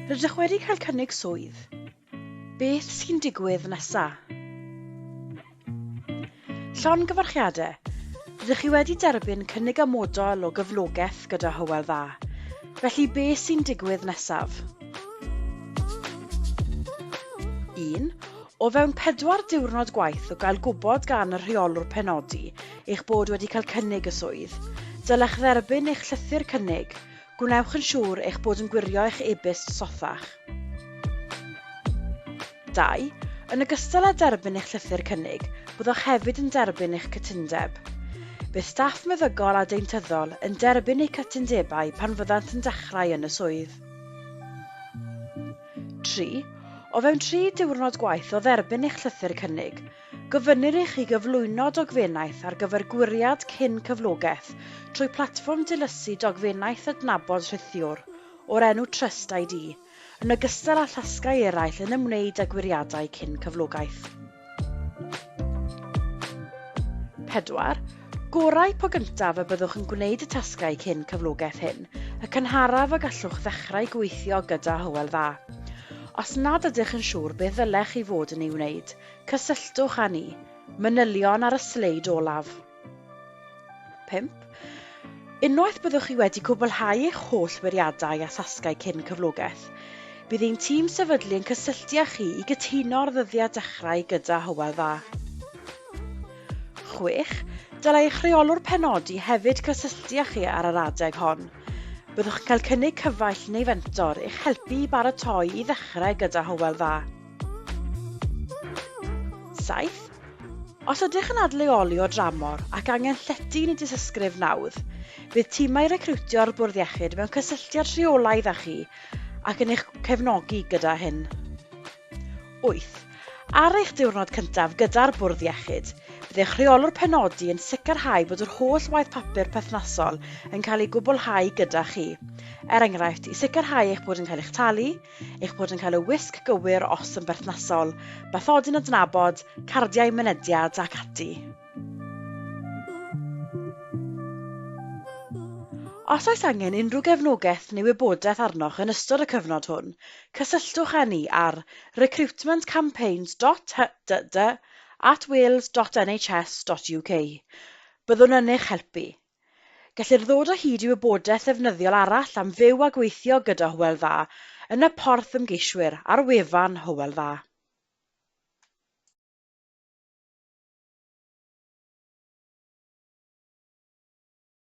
Rydych wedi cael cynnig swydd. Beth sy'n digwydd nesa? Llongyfarchiadau! Rydych chi wedi derbyn cynnig amodol o gyflogaeth gyda Hywel Dda. Felly beth sy'n digwydd nesaf? 1. O fewn pedwar diwrnod gwaith o gael gwybod gan y rheolwr penodi eich bod wedi cael cynnig y swydd, dylech dderbyn eich llythyr cynnig, Gwnewch yn siŵr eich bod yn gwirio eich e-byst sothach. 2. Yn ogystal â derbyn eich llythyr cynnig, byddwch hefyd yn derbyn eich cytundeb. Bydd staff meddygol a deintyddol yn derbyn eu cytundebau pan fyddant yn dechrau yn y swydd. 3. O fewn tri diwrnod gwaith o dderbyn eich llythyr cynnig, Gofynnir i chi gyflwyno dogfennaeth ar gyfer gwiriad cyn cyflogaeth trwy platfform dilysu dogfennaeth adnabod rhithiwr o'r enw Trust ID, yn ogystal â thasgau eraill yn ymwneud â gwiriadau cyn cyflogaeth. 4. Gorau po gyntaf y byddwch yn gwneud y tasgau cyn cyflogaeth hyn, y cynharaf y gallwch ddechrau gweithio gyda Hywel Dda. Os nad ydych yn siŵr beth ddylech chi fod yn ei wneud, cysylltwch â ni. Manylion ar y sleid olaf. 5. Unwaith byddwch chi wedi cwblhau eich holl wiriadau a thasgau cyn cyflogaeth, bydd ein tîm sefydlu yn cysylltu â chi i gytuno ar ddyddiad dechrau gyda Hywel Dda. 6. Dylai eich rheolwr penodi hefyd cysylltu â chi ar yr adeg hon. Byddwch yn cael cynnig cyfaill neu fentor i'ch helpu i baratoi i ddechrau gyda Hywel Dda. 7. Os ydych yn adleoli o dramor ac angen llety neu dystysgrif nawdd, bydd timau recriwtio'r Bwrdd Iechyd mewn cysylltiad rheolaidd â chi ac yn eich cefnogi gyda hyn. 8. Ar eich diwrnod cyntaf gyda'r Bwrdd Iechyd, bydd eich rheolwr penodi yn sicrhau bod yr holl waith papur perthnasol yn cael ei gwblhau gyda chi. Er enghraifft, i sicrhau eich bod yn cael eich talu, eich bod yn cael y wisg gywir os yn berthnasol, bathodyn adnabod, cardiau mynediad ac ati. Os oes angen unrhyw gefnogaeth neu wybodaeth arnoch yn ystod y cyfnod hwn, cysylltwch â ni ar recruitmentcampaigns.hdd at wales.nhs.uk. Byddwn yn eich helpu. Gellir ddod o hyd i wybodaeth ddefnyddiol arall am fyw a gweithio gyda Hywel Dda yn y porth ymgeiswyr ar wefan Hywel Dda.